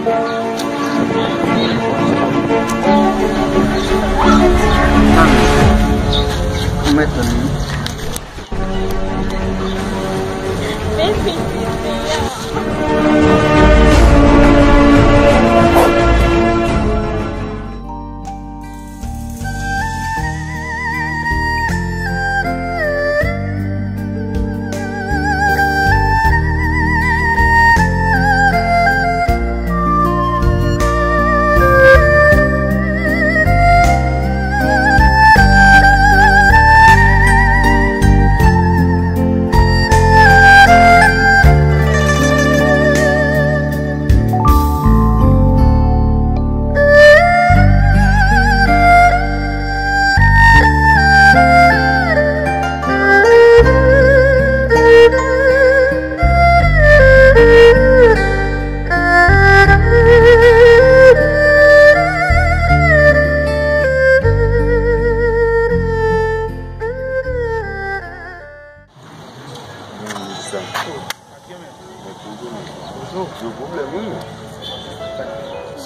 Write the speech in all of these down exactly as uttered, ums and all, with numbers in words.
Mwen tann li.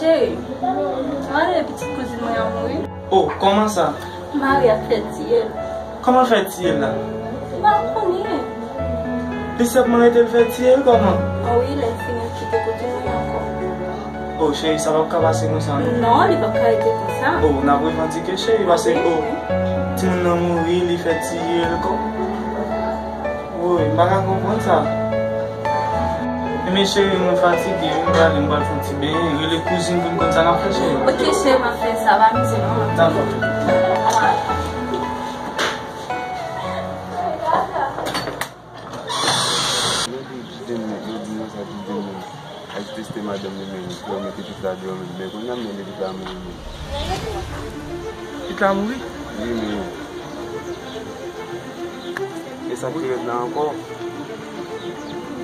Cheri, m ale pitit kouzin mwen an mouri. Oh, kòman sa? Mari a fè tiye l. Kòman fè tiye l la? M pa konnen. Li sèlman rete l fè tiye l kòman? Ah wi, lè l fini l kite kote mwen ankò. Oh, cheri, sa p ap ka pase konsa, non. Non, li p ap ka rete konsa. Oh, n ap revandike, cheri, pase, oh, timoun nan mouri, li fè tiye l kò. Woy, m pa ka konprann sa. Ebyen, cheri, mwen fatige, m prale, m pral fè yon ti benyen, rele kouzin pou n konn sa n ap fè, cheri. Ok, cheri, m ap fè sa, pa mize non. Dakò. Yo di, yo di mwen sa, yo di mwen, al teste madanm li, men, pou yo mete pitit la deyò, men, men kounye a, m mete pitit la mouri, men. Pitit la mouri? Wi, men. E sa ki rèd la ankò?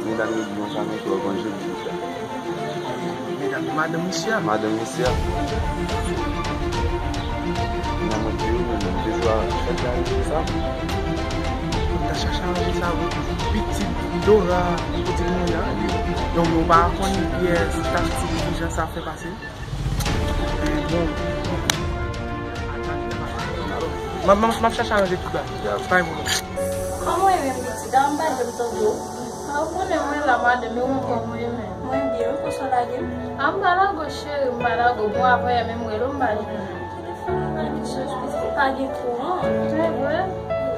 Medam yo di yon fanmi ki yo konje pou sa. Medam, madanm misye a? Madanm misye a. Nan mwen di yo, men, men, de jwa fèt la, se sa. Mwen ta chache aranje sa pou pitit Dora, kote moun nan. Donk, nou pa konn pyès taktik, kijan sa fè pase. Bon. M ap, m ap, m ap chache aranje tout bagay. Pa gen pwoblèm. Kòman w ye menm pitit? A, m pa janm tande w. A, ou konnen mwen la, madanm, e ou menm kòman w ye menm? Mwen byen, wi, kote w lage m? A, m pa lage w, cheri, m pa lage w. Bon, apre yè menm rele w, m pa jwenn ou. Telefòn ou nan kichòch, pitit, pa gen kouran. Se vre?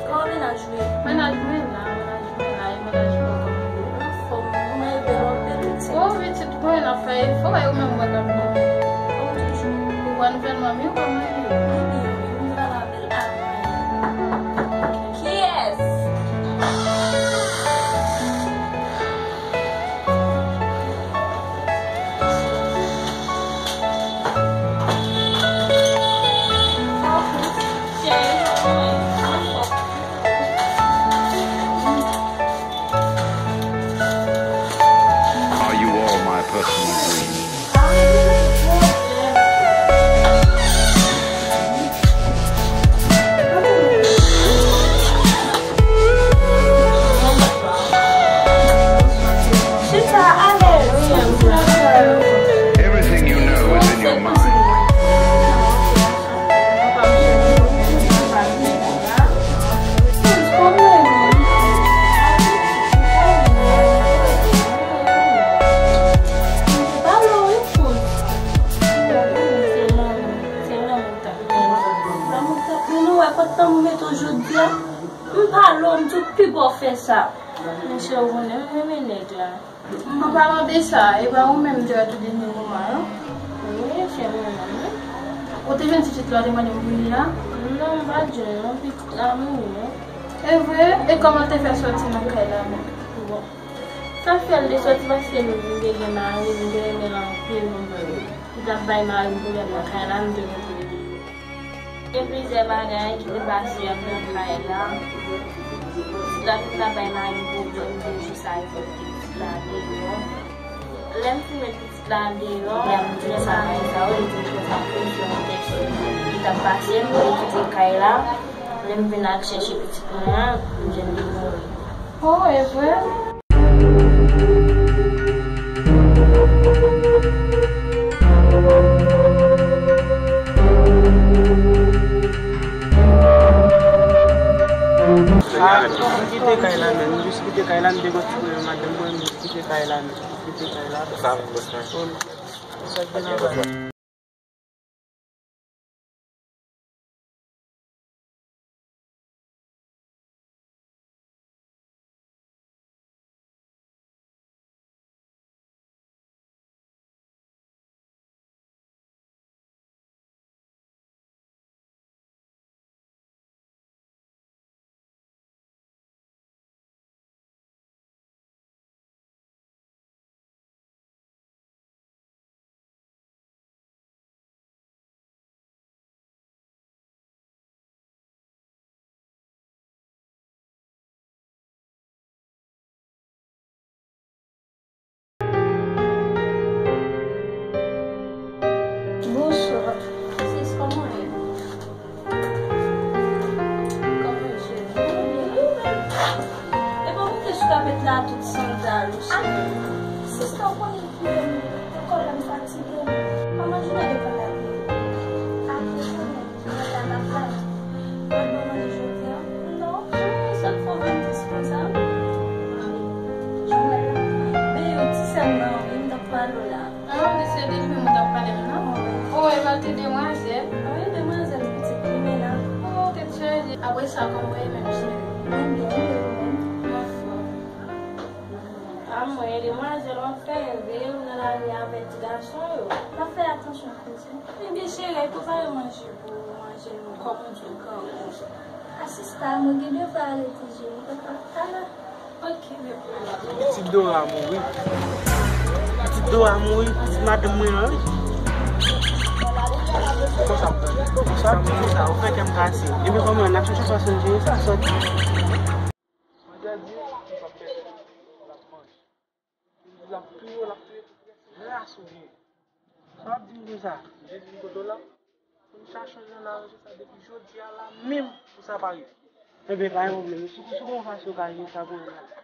Kòman mennaj ou ye? Mennaj mwen la, mennaj mwen la, e mennaj mwen kòman l ye? Anfòm, ou mwen bèl, w ap bèl pitit. O, pitit, bon, n ap fè efò, e ou menm, mwen, kòman w ye? Kòm toujou. Ou pran nouvèl manmi w, kòman l ye? Li byen, wi, m pral avè l avan yè. Kiyès? Are you all my personal dreams? Everything you know is in your mind. Lanmou t ap, lanmou t ap, men nou wè kot lanmou mete w jodi a? M pale w, m di w piga w fè sa. Monchè, ou konnen m renmen nèg la. An palan de sa, e pa ou menm m te wè tou dènye moman an? Wi, se mwen menm, wi. Ou te jwenn ti tchit la, ou te mande m pou li a? Non, m pa t jwenn non, pitit la mouri non. E vre? E kòman l te fè sòti nan kay la menm? Bon. Sa fè l te sòti paske m te gen mari, m te renmen l anpil, m, ki t ap bay mari m pwoblèm nan kay la, m te retire l. Gen plizyè bagay ki te pase anndan kay la. Pitit la vin ap bay mari m pwoblèm de jou sa, li fè m kite pitit la deyò. Lè m fin met pitit la deyò, lè m di sa mari sa yo, li di m konsa presyon tèks ki t ap pase m pou l kite kay la. Lè m vin al chèche pitit mwen an, m jwenn li mouri. Oh, e vre? Kite kay la menm, m jis kite kay la, m te gon ti pwoblèm madanm mwen, m jis kite kay la, m kite kay la. Sa menm, bòs mwen. Bon, sa gen nan kay la. Bonswa. Sis, kòman w ye? Kòman w ye, cheri? Mwen byen, e ou menm? Epa ou te sou kapèt la tout sandal ou, cheri? Sista, ou konnen Kòlè m fatige m. Kòman jounen lekòl la te ye? Apre kanmenm, jounen la m ap la. Ou al bon manje jodi a? Non. Hmm, sa k fè w vin tris konsa? Jounen la. Men yon ti sè m nan anvi m t ap pale w la. Ah, wi, se de li menm ou t ap pale m nan? Wi. Oh, e pa l te demwazèl? Wi, demwazèl pitit li, men la. Oh, tèt chaje. Apre sa, kòman w ye menm, cheri? Mwen byen, e ou menm? Mwen fò. A mwen, demwazèl, w ap fè erè w nan lari avèk ti gason yo. M ap fè atansyon, kouzin. Ebyen, cheri, prepare manje pou manje nou, kòm ou di w kanpe. A sista, mwen gen devwa a redi jeni, papa. Ala. Ok, bebe. Pitit Dora mouri. Pitit Dora mouri, pitit madanm mwen an, wi. Konsa, sa ap di konsa, ou fè kè m kase. Ebyen, kòman, n ap chèche fason jere sa, sòti. Mwen te di, m p ap pèdi. L ap manje. L ap touye w, l ap touye tout rès ras ou gen. Sa w ap di m konsa? Jezi m kote w la. Pou m chache yon jan nan ranje sa depi jodi a la menm pou sa pa rive. Ebyen, pa gen pwoblèm. Si, si w gon fason w ka jere sa pou mwen la.